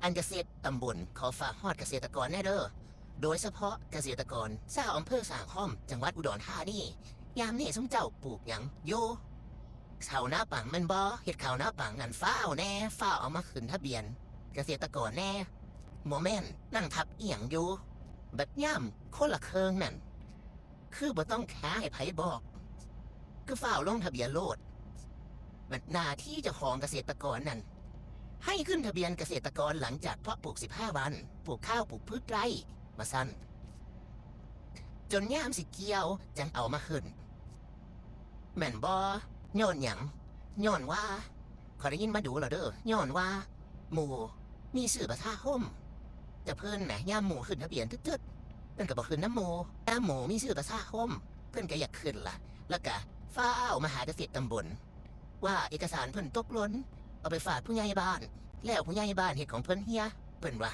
ອັນກະເສດຕຳບົນ ຂໍຝາກຮອດກະເສດຕະກອນແດ່ເດີ ໂດຍສະເພາະກະເສດຕະກອນຊາວອຳເພີສາງຄອມ ຈັງຫວັດອຸດອນທານີ. ຍາມນີ້ຊຸມເຈົ້າປູກຫຍັງຢູ່? ເຂົ້ານາປັງແມ່ນບໍ່? ເຮັດເຂົ້ານາປັງນັ້ນ ຟ້າວແດ່ ຟ້າວເອົາມາຂຶ້ນທະບຽນກະເສດຕະກອນແດ່. ບໍ່ແມ່ນ ນັ່ງທັບອີ່ຫຍັງຢູ່? ບັດຍາມຄົນລະເຄິ່ງນັ້ນ ຄືບໍ່ຕ້ອງຖ້າໃຫ້ໃຜບອກ ຄືຟ້າວລົງທະບຽນໂລດ. ບັດໜ້າທີ່ເຈົ້າຂອງກະເສດຕະກອນນັ້ນ ໃຫ້ຂຶ້ນທະບຽນກະເສດຕະກອນຫຼັງຈາກເພາະປູກສິບຫ້າວັນ, ປູກຂ້າວປູກພືດໄຮ່ ວ່າຊັ້ນ. ຈົນຍາມຊິກ່ຽວຈັ່ງເອົາມາຂຶ້ນ ແມ່ນບໍ່? ຍ້ອນຫຍັງ? ຍ້ອນວ່າ ຂ້ອຍໄດ້ຍິນມາດູແລ້ວເດີ ຍ້ອນວ່າໝູ່ມີຊື່ປະຊາຄົມ. ແຕ່ເພິ່ນນະ ຍາມໝູ່ຂຶ້ນທະບຽນຕຶດໆ ເພິ່ນກໍບໍ່ຂຶ້ນນຳໝູ່. ຍາມໝູ່ມີຊື່ປະຊາຄົມ ເພິ່ນກໍຢາກຂຶ້ນລະ ແລ້ວກໍຟ້າວມາຫາກະເສດຕຳບົນ ວ່າເອກະສານເພິ່ນຕົກຫຼົ່ນ ເອົາໄປຝາກຜູ້ໃຫຍ່ບ້ານ ແລ້ວຜູ້ໃຫຍ່ບ້ານເຮັດຂອງເພິ່ນເຮຍ. ເພິ່ນວ່າ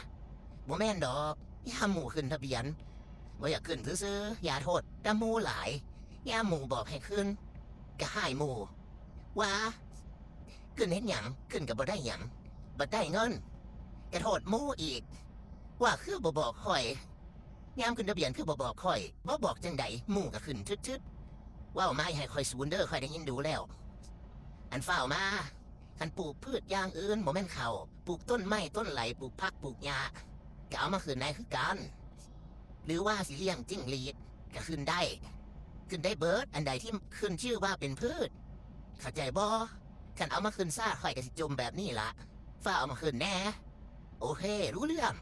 ບໍ່ແມ່ນດອກ ຍາມໝູ່ຂຶ້ນທະບຽນ ບໍ່ຢາກຂຶ້ນຊື່ໆ ຢ່າໂທດນຳໝູ່ຫຼາຍ. ຍາມໝູ່ບອກໃຫ້ຂຶ້ນ ກໍຮ້າຍໝູ່ວ່າ ຂຶ້ນເຮັດຫຍັງ? ຂຶ້ນກໍບໍ່ໄດ້ຫຍັງ ບັດໄດ້ເງິນ ກໍໂທດໝູ່ອີກ ວ່າຄືບໍ່ບອກຂ້ອຍ. ຍາມຂຶ້ນທະບຽນຄືບໍ່ບອກຂ້ອຍ? ບໍ່ບອກຈັ່ງໃດ ໝູ່ກໍຂຶ້ນຊຶດໆ. ເວົ້າມາຢ່າໃຫ້ຂ້ອຍສູນເດີ ຂ້ອຍໄດ້ຍິນດູແລ້ວ. ອັນຟ້າວມາ ຄັນປູກພືດຢ່າງອື່ນ ບໍ່ແມ່ນເຂົ້າ ປູກຕົ້ນໄມ້ຕົ້ນໄຫຼ ປູກຜັກປູກຫຍ້າ ກໍເອົາມາຂຶ້ນໄດ້ຄືກັນ. ຫຼືວ່າຊິລ້ຽງຈິ້ງຫຼີດກໍຂຶ້ນໄດ້ ຂຶ້ນໄດ້ເບິດ ອັນໃດທີ່ຂຶ້ນຊື່ວ່າເປັນພືດ ເຂົ້າໃຈບໍ່? ຄັນເອົາມາຂຶ້ນຊາ ຂ້ອຍກໍຊິຈົ່ມແບບນີ້ລະ ຟ້າວເອົາມາຂຶ້ນແດ່. ໂອເຄ ຮູ້ເລື່ອງ.